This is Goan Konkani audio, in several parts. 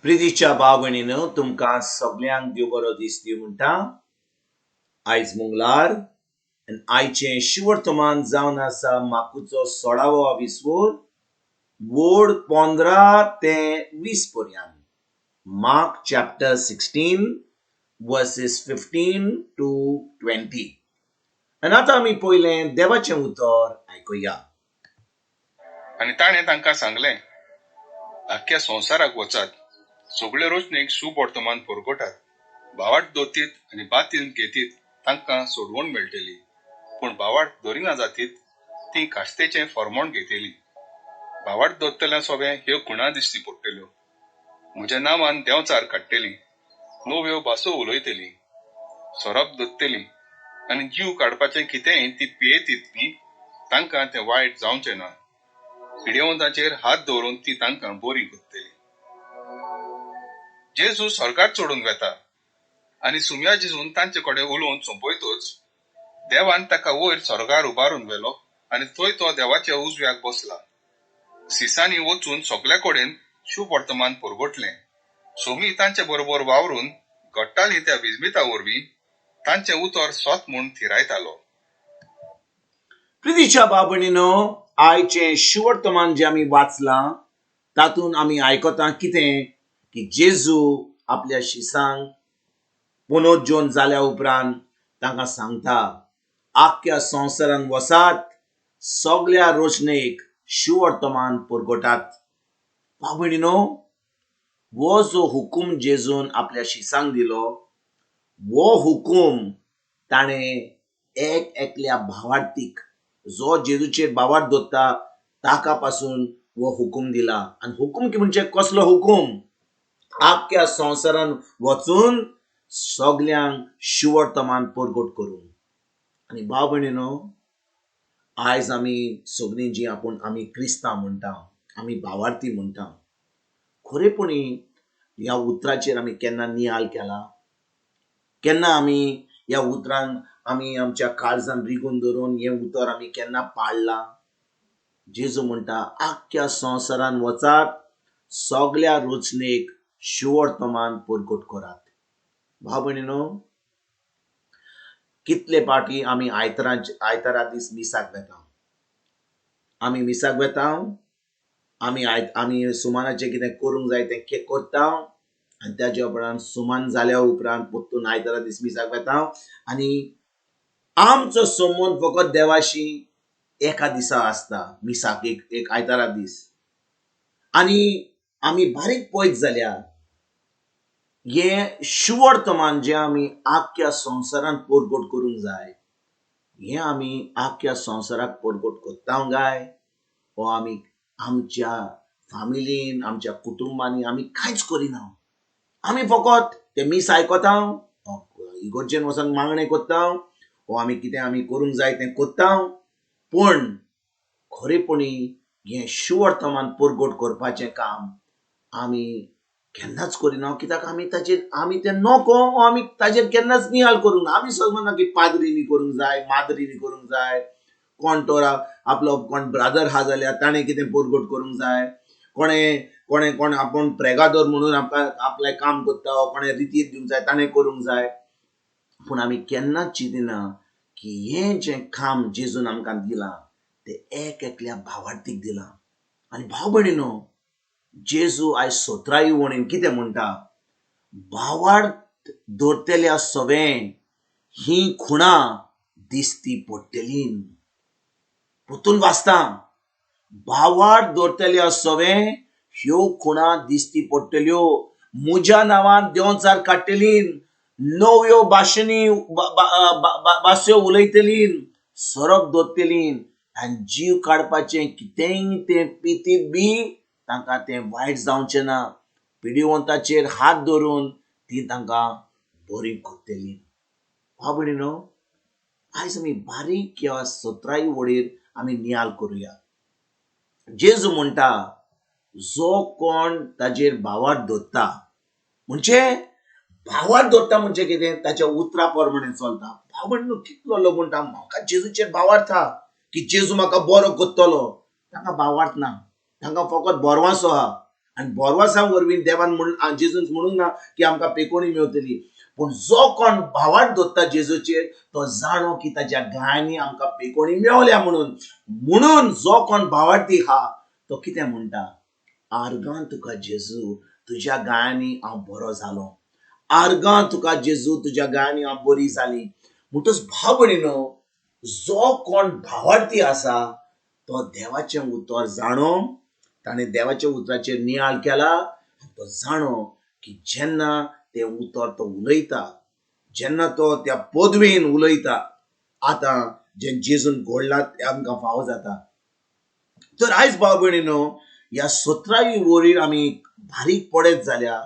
प्रितीच्या भाव भयणीनो, तुमकां सगल्यांक देव बरो दीस दिवं म्हणटा. आयज मंगळार आनी आयचें शिवर्तमान जावन आसा माकुचो सोळावो विसवोर, वोड 15 ते 20 पर्यंत. Mark chapter 16 verses 15 to 20. आनी आतां आमी पयलें देवाचें उतर आयकुया. आनी ताणें तांकां सांगलें, आख्ख्या संवसाराक वचात, सगळे रोशणेक शुभवर्तमान परगटात. भावार्त दवरतीत आनी बातीन घेतीत तांकां सोडवण मेळटली, पूण भावार्त दवरिना जातीत ती कास्तेचें फर्मोण घेतली. भावार्त दवरतल्या सोबें ह्यो खुणा दिश्टी पडटल्यो. म्हज्या नांवान देंवचार काडटली, नव्यो भासो उलयतली, सोरोप धरतली आनी जीव काडपाचें कितेंय ती पियेतीत न्ही, तांकां तें वायट जावचें ना. पिडेवंताचेर हात दवरून ती तांकां बरी करतली. जेजू स्वर्गार चडून वेता. आनी सुम्या जेजून तांचे कडेन उलोवन सोंपयतच देवान ताका वयर स्वर्गार उबारून व्हेलो आनी थंय तो देवाच्या उजव्याक बसला. सिसांनी वचून सगल्या कडेन शुभवर्तमान परगटलें. सोमी तांचे बरोबर वावरून घडटालीं त्या विस्मिता वरवीं तांचें उतर सत म्हूण थिरायतालो. प्रितीच्या भाव भयणीनो, आयचें शुवर्तमान जें आमी वाचलां तातूंत आमी आयकता कितें की जेजू आपल्या शिसांक पुनर्जोन जाल्या उपरांत तांकां सांगता, आख्ख्या संवसारान वसात, सगल्या रोशणेक शुवर्तमान परगटात. भाव भयणीनो, हो जो हुकूम जेजून आपल्या शिसांक दिलो, हो हुकूम ताणें एक एकल्या भावार्थीक, जो जेजूचेर भावार्थ दवरता ताका पासून हो हुकूम दिला. आनी हुकूम की म्हणजे कसलो हुकूम? आख्ख्या संवसारान वचून सगल्यांक शुवर्तमान परगट करूंक. आनी भाव भयणीनो, आयज आमी सगळीं जी आपूण आमी क्रिस्तांव म्हणटा, आमी भावार्थी म्हणटा, खरेपणी ह्या उतराचेर आमी केन्ना नियाळ केला? केन्ना आमी ह्या उतरान आमी आमच्या काळजान रिगून धरून हें उतर आमी केन्ना पाळ्ळां? जेजू म्हणटा, आख्ख्या संवसारान वचात, सगल्या रचणेक शुवर्तमान परगट करात. भाव भयणीनो, कितले पाटी आमी आयतारा दीस मिसाक वेता, आमी मिसाक वेता, आमी सुमानाचें कितें करूंक जाय तें करता आनी ताज्या उपरांत सुमान जाल्या उपरांत परतून आयतारा दीस मिसाक वेता आनी आमचो संबंद फकत देवाशी एका दिसा आसता, मिसाक एक आयतारा दीस. आनी आमी बारीक पळयत जाल्यार हें शुवर्तमान जें आमी आख्ख्या संवसारान परगट करूंक जाय, हें आमी आख्ख्या संवसाराक परगट करता काय वो आमी आमच्या फामिलीन, आमच्या कुटुंबांनी आमी कांयच करिना? आमी फकत ते मीस आयकता, इगर्जेन वचोन मागणें करता, वो आमी कितें आमी करूंक जाय तें करता, पूण खरेपणी हें शुवर्तमान परगट करपाचें काम आमी केन्नाच करिना. कित्याक आमी ताचेर आमी तें नको, आमी ताचेर केन्नाच नियाळ करूंक ना. आमी सगळें म्हणना की पाद्रीनी करूंक जाय, माद्रीनी करूंक जाय, कोण तो आपलो कोण ब्रादर आहा जाल्यार ताणें कितें परगट करूंक जाय, कोणें कोणें कोण आपूण प्रेगादोर म्हणून आपलें काम करता, कोणें रितीर दिवंक जाय ताणें करूंक जाय. पूण आमी केन्नाच चिंतिना की हें जें काम जेजून आमकां दिलां तें एक एकल्या भावार्थीक दिलां. आनी भाव भयणीनो, जेजू आयज सोत्राय वणीन कितें म्हणटा? भावार्थ दवरतल्या सवें ही खुणां दिसती पडटली. परतून वाचता, भावार्थ दवरतल्या सवें ह्यो खुणां दिसती पडटल्यो. म्हज्या नांवान देंवचार काडटली, नव्यो भाशेनी भासो उलयतली, सोरोप दवरतली आनी जीव काडपाचें कितेंय तें पितीत बी तांकां तें वायट जावचें ना. पिडिवंताचेर हात धरून ती तांकां बरी करतली. भाव भयणीनो, आयज आमी बारीक ह्या सतराय वडीर आमी नियाळ करुया. जेजू म्हणटा, जो कोण ताजेर भावार्थ दवरता, म्हणजे भावार्थ दवरता म्हणजे कितें? ताच्या उतरा प्रमाणे चलता. भाव भयणीनो, कितलो लोक म्हणटा म्हाका जेजूचेर भावार्थ आहा की जेजू म्हाका बरो करतलो. तांकां भावार्थ ना, तांकां फकत बरवासो आहा. आनी बोरवासा वरवीं देवान म्हण जेजून म्हणूंक ना की आमकां पेकोणी मेवतली, पूण जो कोण भावार्थ दवरता जेजूचेर तो जाणो की ताच्या गायांनी आमकां पेकोणी मेवल्या म्हणून. म्हणून जो कोण भावार्थी आहा तो कितें म्हणटा, आर्गां तुका जेजू तुज्या गायांनी हांव बरो जालो, आर्गां तुका जेजू तुज्या गायांनी हांव बरी जाली. म्हणटच भाव भयणीनो, जो कोण भावार्थी आसा तो देवाचें उतर जाणो, ताणें देवाच्या उतराचेर नियाळ केला आनी तो जाणो की जेन्ना तें उतर तो उलयता, जेन्ना तो त्या पदवेन उलयता, आतां जें जेजून घडलां तें आमकां फावो जाता. तर आयज भाव भयणीनो, ह्या 17वी वरीर आमी बारीक पळयत जाल्यार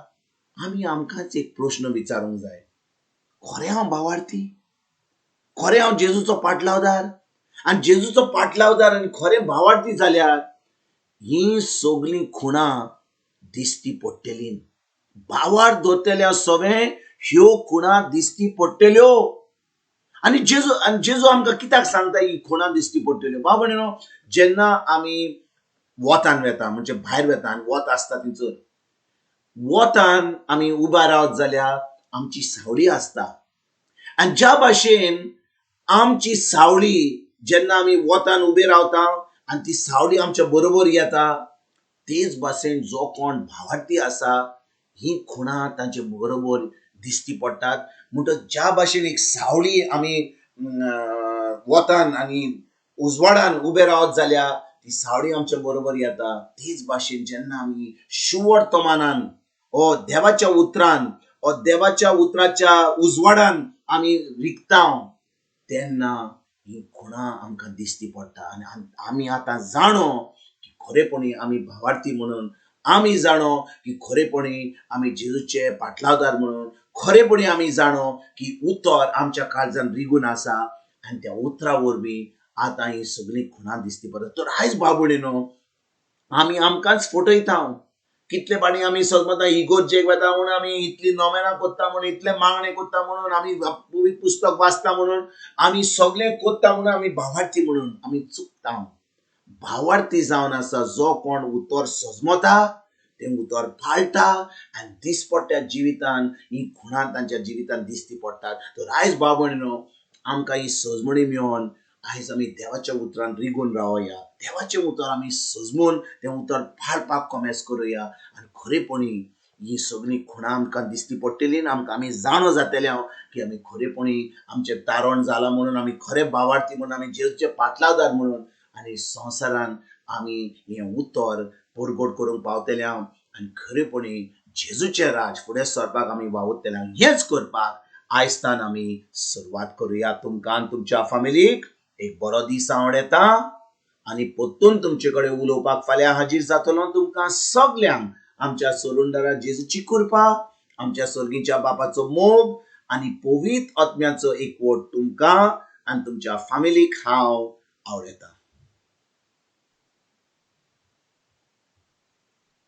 आमी आमकांच एक प्रश्न विचारूंक जाय, खरें हांव भावार्थी? खरें हांव जेजूचो पाटलावदार? आनी जेजूचो पाटलावदार आनी खरें भावार्थी जाल्यार ही सगळीं खुणां दिसती पडटली. भावार्थ दवरतल्या सगळें ह्यो खुणां दिसती पडटल्यो. आनी जेजू आमकां कित्याक सांगता ही खुणां दिसती पडटल्यो? भाव भयणीनो, जेन्ना आमी वतान वेता, म्हणजे भायर वेता आनी वत आसता थंयसर, वतान आमी उबा रावत जाल्यार आमची सावळी आसता. आनी ज्या भाशेन आमची सावळी जेन्ना आमी वतान उबे रावता आनी ती सावळी आमच्या बरोबर येता, तेच भाशेन जो कोण भावार्थी आसा ही खुणां तांचे बरोबर दिसती पडटात. म्हणटच ज्या भाशेन एक सावळी आमी वतान आनी उजवाडान उबे रावत जाल्यार ती सावळी आमच्या बरोबर येता, तेच भाशेन जेन्ना आमी शुवर्तमानान ओ देवाच्या उतरान ओ देवाच्या उतराच्या उजवाडान आमी रिगता तेन्ना ही खुणां आमकां दिसती पडटा. आनी आमी आतां जाणो की खरेपणी आमी भावार्थी म्हणून, आमी जाणो की खरेपणी आमी जेजूचे पाटलावदार म्हणून, खरेपणी आमी जाणो की उतर आमच्या काळजान रिगून आसा आनी त्या उतरा वरवीं आतां ही सगळीं खुणां दिसती पडटा. तर आयज भाव भयणीनो, आमी आमकांच फटयता. कितले पाणी आमी सजमता इगोर्जेक वेता म्हणून, आमी इतली नोवेनां करता म्हणून, इतले मागणे करता म्हणून, आमी पवित्र पुस्तक वाचता म्हणून, आमी सगळें करता म्हणून, आमी भावार्थी म्हणून आमी चुकता. भावार्थी जावन आसा जो कोण उतर सजमता तें उतर पाळटा आनी दिसपट्ट्या जिवितान ही खुणां तांच्या जिवितान दिसती पडटात. तर आयज भाव भयणीनो, आमकां ही सजमणी मेळोन आयज आमी देवाच्या उतरान रिगून रावया, देवाचें उतर आमी सजमून तें उतर पाळपाक कोमेस करुया आनी खरेपणी ही सगळीं खुणां आमकां दिसती पडटली आनी आमकां आमी जाणो जातले हांव की आमी खरेपणी आमचें तारण जालां म्हणून, आमी खरे भावार्थी म्हणून, आमी जेजूचे पाटलावदार म्हणून आनी संवसारान आमी हें उतर परगट करूंक पावतले हांव आनी खरेपणी जेजूचें राज फुडें सरपाक आमी वावुरतले हांव. हेंच करपाक आयजतान आमी सुरवात करुया. तुमकां आनी तुमच्या फामिलीक एक बरो दीस आवडटा आनी परतून तुमचे कडेन उलोवपाक फाल्यां हाजीर जातलो. तुमकां सगल्यांक आमच्या सोलुंडरा जेजूची कृपा, आमच्या सर्गीच्या बापाचो मोग आनी पवित्र आत्म्याचो एकवट तुमकां आनी तुमच्या फामिलीक हांव आवडटा.